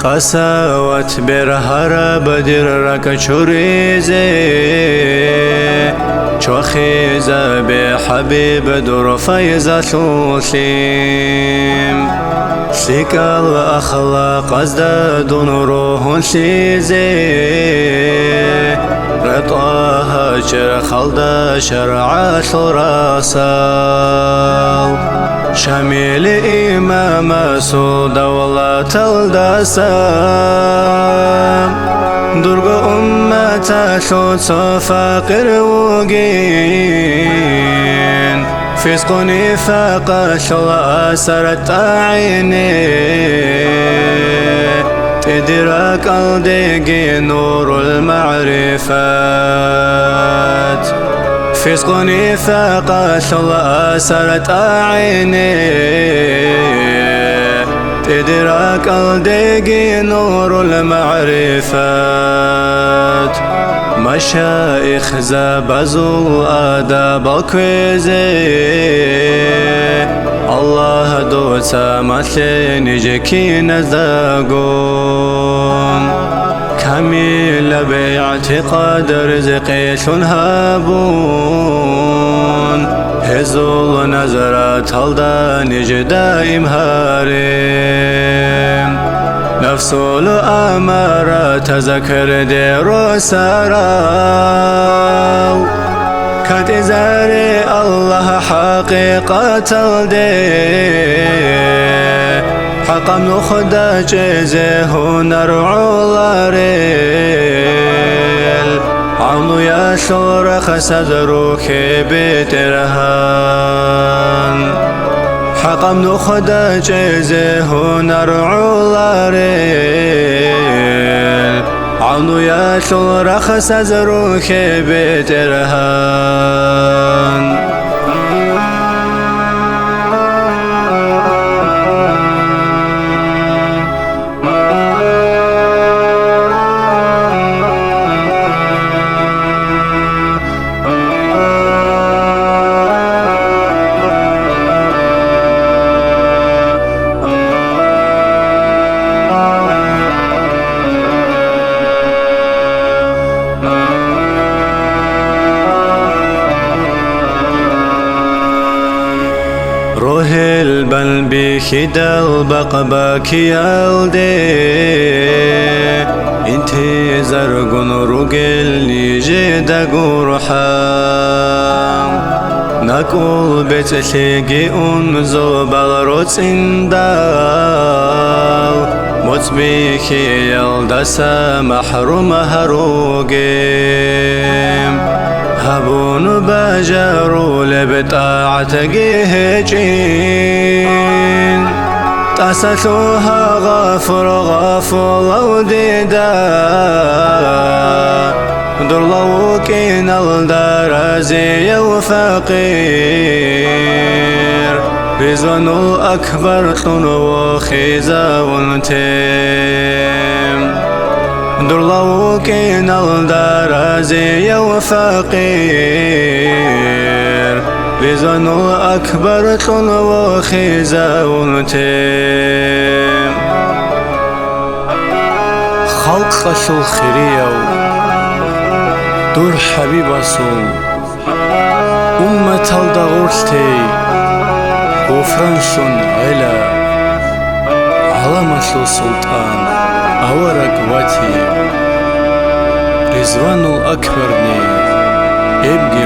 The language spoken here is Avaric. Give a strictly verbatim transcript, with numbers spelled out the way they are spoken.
Къасават бергьараб дир ракӀ чуризе, чвахизабе, ХӀабиб, дур файзалъул лъим. ЛъикӀал ахлакъазда дун ругьунлъизе, РатӀагьа черхалда шаргӀалъул расал. Шамил имамасул давлаталдаса дурго умматалъул цо факъир вугин. Фискъу-нифакъалъул асар тӀагӀине, тӀеде ракӀалдеги нурул магӀрифат. Фискъу-нифакъалъул асар тӀагӀине, тӀеде ракӀалдеги нурул магӀрифат. Машаихзабазул адабал кквезе, Аллагь, дуца малъе ниж киназдагун. Камилаб игӀтикъад ризкъилъун гьабун, гьезул назраталда ниж даим гьаре. Нафсул амаратаз кверде росарал, кантӀизаре Аллагь хӀакъикъаталде. ХӀакъаб нухда чӀезе гьунар гӀоларел, гӀавнуялъул рахсаз рухье БетӀергьан. ХӀакъаб нухда чӀезе гьунар гӀоларел, гӀавнуялъул рахсаз рухье БетӀергьан. Рогьел бан бихьидал бакъ бакиялде, интизаргун ругел нижеда гурхӀа. НакӀкӀул бецӀлъиги ун зобал роцӀиндал, моцӀ бихьиялдаса махӀрум гьаруге. Гьабун бажарулеб тӀагӀатги гьечӀин, тӀаса лъугьа гъафур гъафулав дида. Дурла вукӀиналда разияв факъир, Ризванул Акбар кьун вохизавун тем. Дурла вукӀиналда разияв факъир, Ризванул Акбар кьун вохизавун тем. Халкъалъул хирияв, дур ХӀабибасул, умматалда гъорлъей гъуфранлъун гӀела, гӀаламалъул султӀан, авараг ватияб, Ризванул Акбарни, эбги